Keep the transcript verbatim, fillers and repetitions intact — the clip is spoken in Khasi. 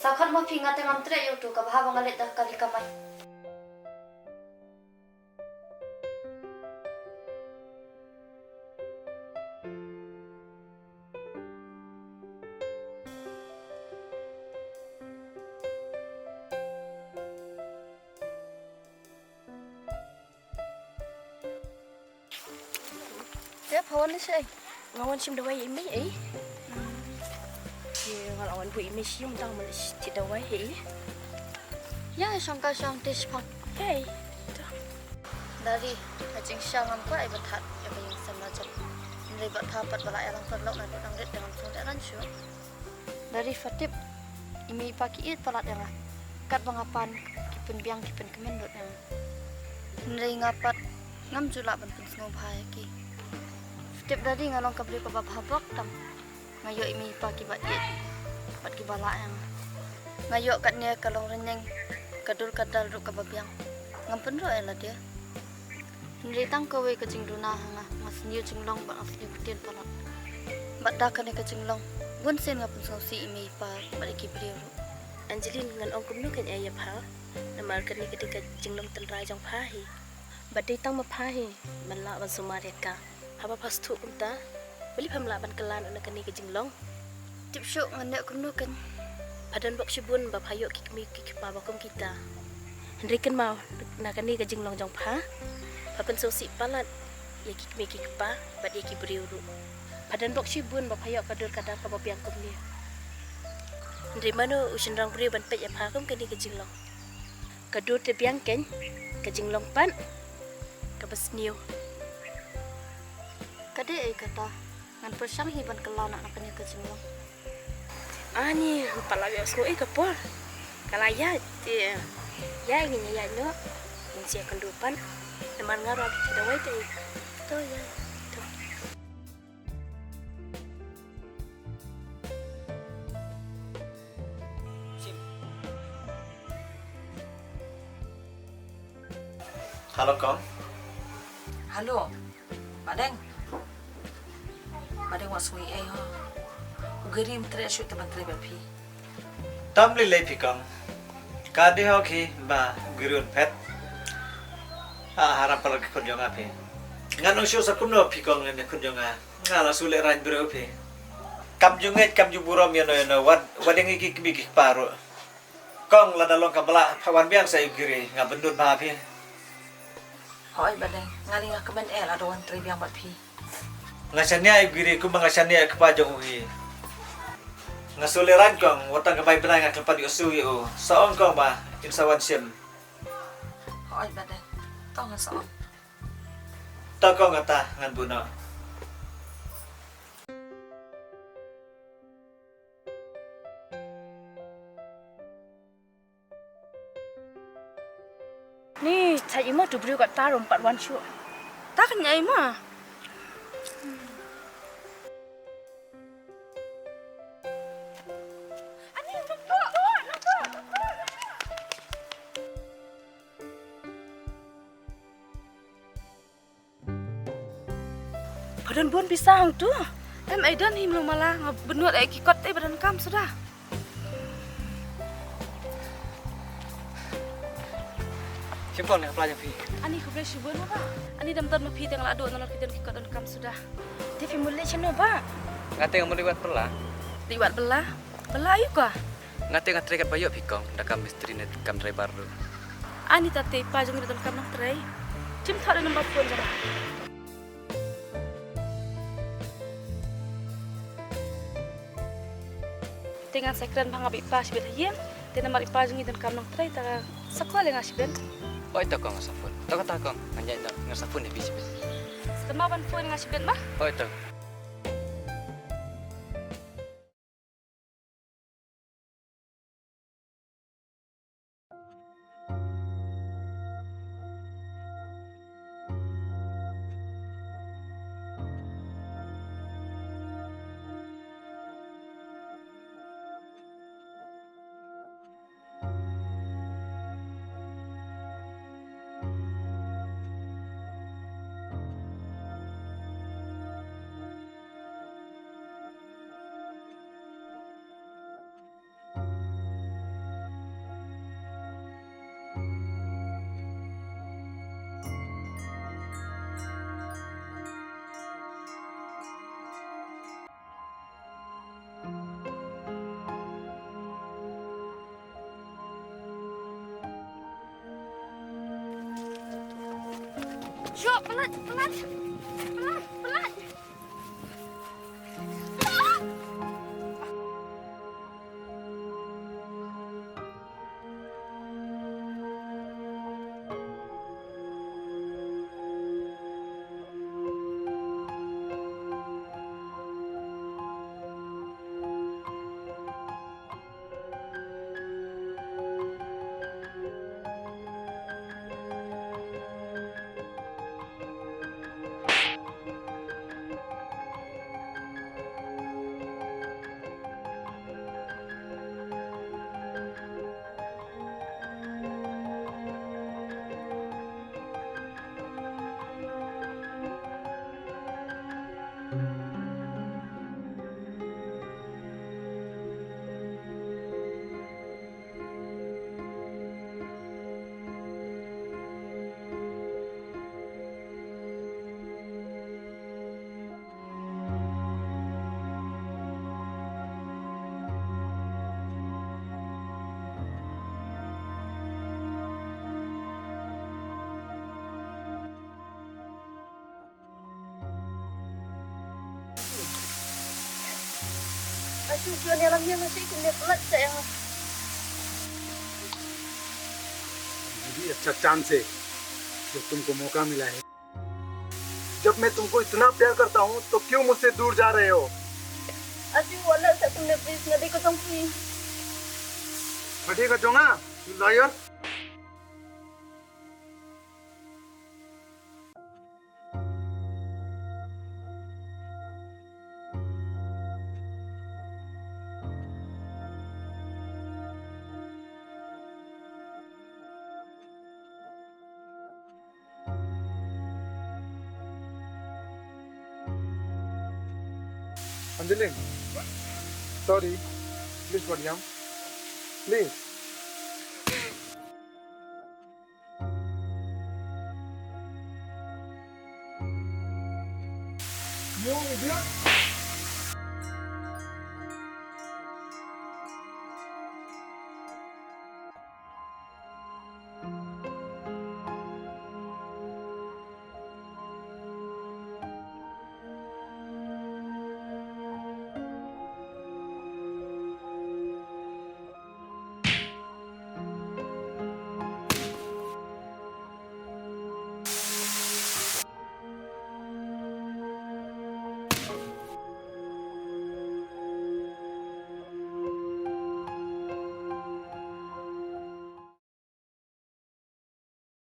Ka khot ma phi, nga te ngam treh ïa uto, ka bha ba nga leit da ka kali kamai. Te pha wan shaei? Nga wan shim dawai ïa i mei ei. Te nga la wan buh ïa i mei shim, tang ma leit thied dawai ei. Ïa shong ka shong te shipang. Ei. Dari, ha jingshisha ngam kwah ai ban thad ïa ka ïing sem la jong. Hynrei bad pha pat ba la ïalang paralok naduh dang rit te ngam sngewtynnat shuh. Dari pha tip, i mei i pa ki ïeit palat ïa nga. Katba nga pan ki pynbiang ki pynkmen lut ïa nga. Hynrei nga pat ngam ju lah ban pynsngewbha ïa ki. Pha tip Dari, nga long ka briew kaba bha bok tam. Nga ïoh i mei i pa kiba ïeit bad kiba lah ïa nga. Nga ïoh katne ka long rynïeng, ka dur ka dar ruh kaba biang. Ngam pynroh ïa lade. Hynrei tang kawei ka jingduna ha nga, nga sniew jinglong bad nga sniew ktien palat. Bad da kane ka jinglong, bun sien nga pynsngewsih i mei i pa bad ïa ki briew ruh. Angeline, ngan ong kumno kein ïa pha, namar kane ka dei ka jinglong tynrai jong pha hi. Bad dei tang ma pha hi ban lah ban sumar ïa ka. Haba pha sngewthuh kumta, balei pham lah ban kylla noh na kane ka jinglong? Tip shuh ngan leh kumno kein. Pha don bok shibun ba pha ïoh ki kmie ki kpa ba kum kita. Hynrei kynmaw, na kane ka jinglong jong pha, pha pynsngewsih palat ïa ki kmie ki kpa bad ïa ki briew ruh. Pha don bok shibun ba pha ïoh ka dur ka dar kaba biang kumne. Hynrei mano u shynrang briew ban peit ïa pha kum kane ka jinglong? Ka dur te biang kein, ka jinglong pat kaba sniew. Ka dei ei kata, ngan pyrshang hi ban kylla noh na kane ka jinglong. Ani, pat la ïoh sngew ei ka por. Ka la ïaid te. Ïa ngin ïa ïaid noh. Ngin sa ïakynduh pat. Namar nga ruh ki dawai te. To ïa. To. Hello, Kong. Hello. Bah Deng. Bah Deng, wat sngew ei ho. U Giri um treh shuh te ban trei bad phi. Tam lei lei phi, Kong. Ka dei hok hi ba u Giri un phet. Ah, haram palat ki khun jong nga phi. Ngan ong shuh sa kumno phi, Kong, ne khun jong nga. Nga la shu lehraiñ briew phi. Kam ju ngeit, kam ju burom ïano ïano, wat, wat ïa ngi ki kmie ki kpa ruh. Kong, lada long kaba lah, pha wan biang sa ïa u Giri, nga byndut bha phi. Hooid Bah Deng, nga lei nga kmen eh lada wan trei biang bad phi. Nga shaniah ïa u Giri kumba nga shaniah ïa u kpa jong u hi. Nga shu lehraiñ Kong, wat tang ka bai bnai nga kyrpad ïoh shuh ïa u. Sa ong Kong ba in sa wan shim. Hooid Bah Deng, to ngan sa ong. To Kong, kata ngan buh noh. Ni, cha i mo tu briew ka tarum pat wan shuh. Ta kan ai ma. Pha don bun pisa hangtu. Em, ai don hi mlu mala, nga bynnud ai ki kot te ba donkam suda. Shim Kong, ne apply jong phi. Ani khublei shibun ba. Ani dam don ma phi te nga la duh nalor ki don ki kot donkam suda. Te phi mut leit shano ba? Nga te nga mut leit wad bylla. Leit wad bylla? Bylla aïu ka? Nga te nga trei kat ba ïoh phi Kong, da kam mistri ne kam driver ruh. Ani ta te i pa jong ngi ba donkam nongtrei. Shim thok da number phone jong nga. Te ngan sa kren bha nga bad i pa shibit ha ïing. Te namar i pa jong ngi donkam nongtrei, ta sa call ïa nga shibit. Oi to Kong, nga sa phone. To kata Kong, ngan ïaid noh, nga sa phone ïa phi shibit. Sa kynmaw ban phone ïa nga shibit ma. Oi to. Shuh, palat, palat. Palat, palat. Ashu, क्यों नहीं लम्हे में से तुमने पलट से यहाँ? ये भी अच्छा चांस है जो तुमको मौका मिला है। जब मैं तुमको इतना प्यार करता हूँ तो क्यों मुझसे दूर जा रहे हो? अशु, वाला से तुमने प्लीज नदी को तुम प्लीज। फटेगा जोंगा, you lawyer. Anjali, sorry. Please, Mariam. Please. You idiot!